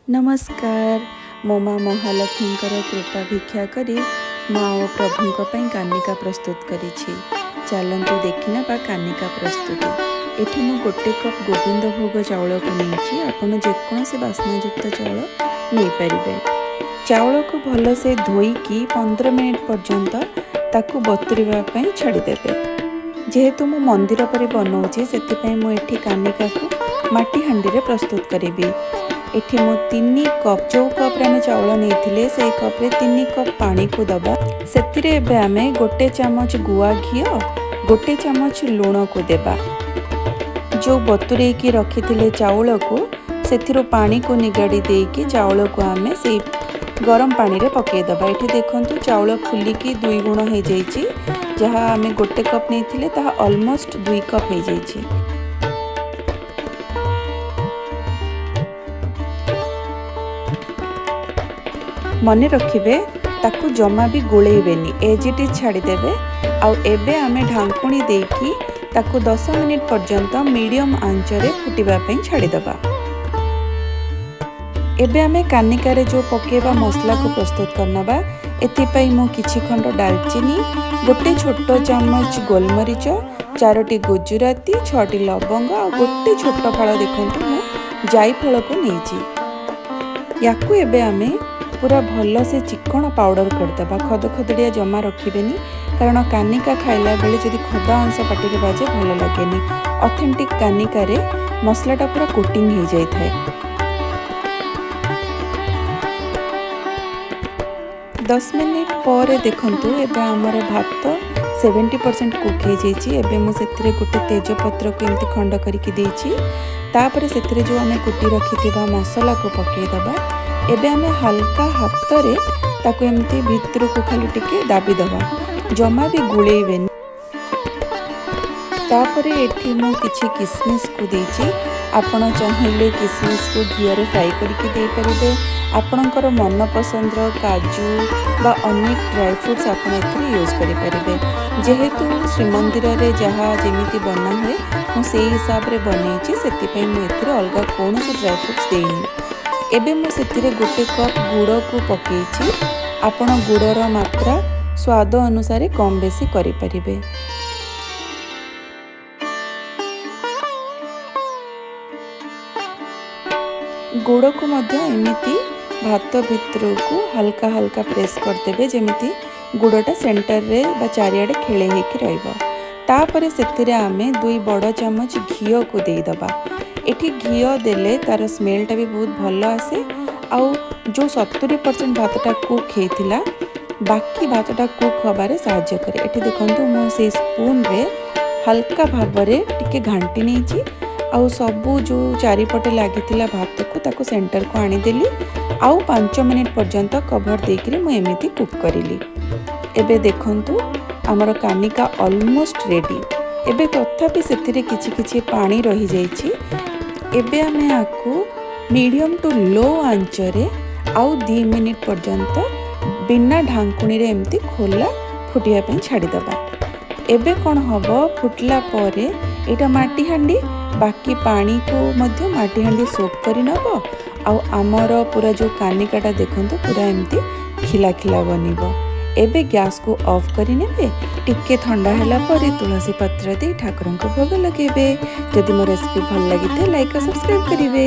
ନମସ୍କାର। ମୋ ମା ମହାଲକ୍ଷ୍ମୀଙ୍କର କୃପା ଭିକ୍ଷା କରି ମା ଓ ପ୍ରଭୁଙ୍କ ପାଇଁ କାନିକା ପ୍ରସ୍ତୁତ କରିଛି। ଚାଲନ୍ତୁ ଦେଖିନେବା କାନିକା ପ୍ରସ୍ତୁତି। ଏଠି ମୁଁ 1 କପ୍ ଗୋବିନ୍ଦ ଭୋଗ ଚାଉଳକୁ ନେଇଛି। ଆପଣ ଯେକୌଣସି ବାସ୍ନାଯୁକ୍ତ ଚାଉଳ ନେଇପାରିବେ। ଚାଉଳକୁ ଭଲସେ ଧୋଇକି 15 ମିନିଟ୍ ପର୍ଯ୍ୟନ୍ତ ତାକୁ ବତୁରିବା ପାଇଁ ଛାଡ଼ିଦେବେ। ଯେହେତୁ ମୁଁ ମନ୍ଦିର ପରି ବନଉଛି, ସେଥିପାଇଁ ମୁଁ ଏଠି କାନିକାକୁ ମାଟି ହାଣ୍ଡିରେ ପ୍ରସ୍ତୁତ କରିବି। ଏଠି ମୁଁ 3 କପ୍, ଯେଉଁ କପ୍ରେ ଆମେ ଚାଉଳ ନେଇଥିଲେ, ସେଇ କପ୍ରେ 3 କପ୍ ପାଣିକୁ ଦେବା। ସେଥିରେ ଏବେ ଆମେ 1 ଚାମଚ ଗୁଆ ଘିଅ, 1 ଚାମଚ ଲୁଣକୁ ଦେବା। ଯେଉଁ ବତୁରେଇକି ରଖିଥିଲେ ଚାଉଳକୁ, ସେଥିରୁ ପାଣିକୁ ନିଗାଡ଼ି ଦେଇକି ଚାଉଳକୁ ଆମେ ସେଇ ଗରମ ପାଣିରେ ପକାଇଦେବା। ଏଠି ଦେଖନ୍ତୁ, ଚାଉଳ ଫୁଲିକି ଦୁଇ ଗୁଣ ହେଇଯାଇଛି। ଯାହା ଆମେ 1 କପ୍ ନେଇଥିଲେ, ତାହା ଅଲମୋଷ୍ଟ 2 କପ୍ ହେଇଯାଇଛି। ମନେ ରଖିବେ, ତାକୁ ଜମା ବି ଗୋଳେଇବେନି, ଏଜ୍ it is ଛାଡ଼ିଦେବେ। ଆଉ ଏବେ ଆମେ ଢାଙ୍କୁଣୀ ଦେଇକି ତାକୁ 10 ମିନିଟ୍ ପର୍ଯ୍ୟନ୍ତ ମିଡ଼ିୟମ୍ ଆଞ୍ଚରେ ଫୁଟିବା ପାଇଁ ଛାଡ଼ିଦେବା। ଏବେ ଆମେ କାନିକାରେ ଯେଉଁ ପକାଇବା ମସଲାକୁ ପ୍ରସ୍ତୁତ କରିନେବା। ଏଥିପାଇଁ ମୁଁ କିଛି ଖଣ୍ଡ ଡାଲଚିନି, 1 ଛୋଟ ଚାମଚ ଗୋଲମରିଚ, ଚାରୋଟି ଗୁଜୁରାତି, ଛଅଟି ଲବଙ୍ଗ ଆଉ ଗୋଟେ ଛୋଟ ଫାଳ, ଦେଖନ୍ତୁ, ମୁଁ ଜାଇଫଳକୁ ନେଇଛି। ୟାକୁ ଏବେ ଆମେ ପୁରା ଭଲସେ ଚିକଣ ପାଉଡ଼ର କରିଦେବା। ଖଦ ଖଦଡ଼ିଆ ଜମା ରଖିବେନି, କାରଣ କାନିକା ଖାଇଲା ବେଳେ ଯଦି ଖଦା ଅଂଶ ପାଟିରେ ବାଜେ, ଭଲ ଲାଗେନି। ଅଥେଣ୍ଟିକ୍ କାନିକାରେ ମସଲାଟା ପୁରା କୋଟିଂ ହେଇଯାଇଥାଏ। 10 ମିନିଟ୍ ପରେ ଦେଖନ୍ତୁ, ଏବେ ଆମର ଭାତ 70% କୁକ୍ ହେଇଯାଇଛି। ଏବେ ମୁଁ ସେଥିରେ ଗୋଟେ ତେଜପତ୍ରକୁ ଏମିତି ଖଣ୍ଡ କରିକି ଦେଇଛି। ତାପରେ ସେଥିରେ ଯେଉଁ ଆମେ କୁଟି ରଖିଥିବା ମସଲାକୁ ପକାଇଦେବା। ଏବେ ଆମେ ହାଲକା ହାତରେ ତାକୁ ଏମିତି ଭିତରକୁ ଖାଲି ଟିକେ ଦାବି ଦେବା, ଜମା ବି ଗୋଳେଇବେନି। ତାପରେ ଏଠି ମୁଁ କିଛି କିସମିସକୁ ଦେଇଛି। ଆପଣ ଚାହିଁଲେ କିସମିସକୁ ଘିଅରେ ଫ୍ରାଏ କରିକି ଦେଇପାରିବେ। ଆପଣଙ୍କର ମନପସନ୍ଦର କାଜୁ ବା ଅନେକ ଡ୍ରାଏ ଫ୍ରୁଟ୍ସ ଆପଣ ଏଥିରେ ୟୁଜ୍ କରିପାରିବେ। ଯେହେତୁ ଶ୍ରୀମନ୍ଦିରରେ ଯାହା ଯେମିତି ବନା ହୁଏ, ମୁଁ ସେଇ ହିସାବରେ ବନେଇଛି, ସେଥିପାଇଁ ମୁଁ ଏଥିରେ ଅଲଗା କୌଣସି ଡ୍ରାଏ ଫ୍ରୁଟ୍ସ ଦେଇନି। ଏବେ ମୁଁ ସେଥିରେ 1 କପ୍ ଗୁଡ଼କୁ ପକାଇଛି। ଆପଣ ଗୁଡ଼ର ମାତ୍ରା ସ୍ୱାଦ ଅନୁସାରେ କମ୍ ବେଶୀ କରିପାରିବେ। ଗୁଡ଼କୁ ମଧ୍ୟ ଏମିତି ଭାତ ଭିତରକୁ ହାଲକା ହାଲକା ପ୍ରେସ୍ କରିଦେବେ, ଯେମିତି ଗୁଡ଼ଟା ସେଣ୍ଟରରେ ବା ଚାରିଆଡ଼େ ଖେଳେଇ ହେଇକି ରହିବ। ତାପରେ ସେଥିରେ ଆମେ 2 ବଡ଼ ଚାମଚ ଘିଅକୁ ଦେଇଦେବା। ଏଠି ଘିଅ ଦେଲେ ତା'ର ସ୍ମେଲଟା ବି ବହୁତ ଭଲ ଆସେ ଆଉ ଯେଉଁ 70% ଭାତଟା କୁକ୍ ହେଇଥିଲା, ବାକି ଭାତଟା କୁକ୍ ହେବାରେ ସାହାଯ୍ୟ କରେ। ଏଠି ଦେଖନ୍ତୁ, ମୁଁ ସେଇ ସ୍ପୁନରେ ହାଲକା ଭାବରେ ଟିକେ ଘାଣ୍ଟି ନେଇଛି ଆଉ ସବୁ ଯେଉଁ ଚାରିପଟେ ଲାଗିଥିଲା ଭାତକୁ, ତାକୁ ସେଣ୍ଟରକୁ ଆଣିଦେଲି। ଆଉ 5 ମିନିଟ୍ ପର୍ଯ୍ୟନ୍ତ କଭର୍ ଦେଇକରି ମୁଁ ଏମିତି କୁକ୍ କରିଲି। ଏବେ ଦେଖନ୍ତୁ, ଆମର କାନିକା ଅଲମୋଷ୍ଟ ରେଡ଼ି। ଏବେ ତଥାପି ସେଥିରେ କିଛି କିଛି ପାଣି ରହିଯାଇଛି। ଏବେ ଆମେ ଆକୁ ମିଡ଼ିୟମ୍ ଟୁ ଲୋ ଆଞ୍ଚରେ ଆଉ 2 ମିନିଟ୍ ପର୍ଯ୍ୟନ୍ତ ବିନା ଢାଙ୍କୁଣୀରେ ଏମିତି ଖୋଲା ଫୁଟିବା ପାଇଁ ଛାଡ଼ିଦେବା। ଏବେ କ'ଣ ହେବ, ଫୁଟିଲା ପରେ ଏଇଟା ମାଟି ହାଣ୍ଡି, ବାକି ପାଣିକୁ ମଧ୍ୟ ମାଟି ହାଣ୍ଡି ସୋକ୍ କରି ନେବ ଆଉ ଆମର ପୁରା ଯେଉଁ କାନିକାଟା, ଦେଖନ୍ତୁ, ପୁରା ଏମିତି ଖିଲା ଖିଲା ବନିବ। ଏବେ ଗ୍ୟାସ୍କୁ ଅଫ୍ କରିନେବେ। ଟିକେ ଥଣ୍ଡା ହେଲା ପରେ ତୁଳସୀ ପତ୍ର ଦେଇ ଠାକୁରଙ୍କୁ ଭୋଗ ଲଗାଇବେ। ଯଦି ମୋ ରେସିପି ଭଲ ଲାଗିଥାଏ, ଲାଇକ୍ ଆଉ ସବସ୍କ୍ରାଇବ୍ କରିବେ।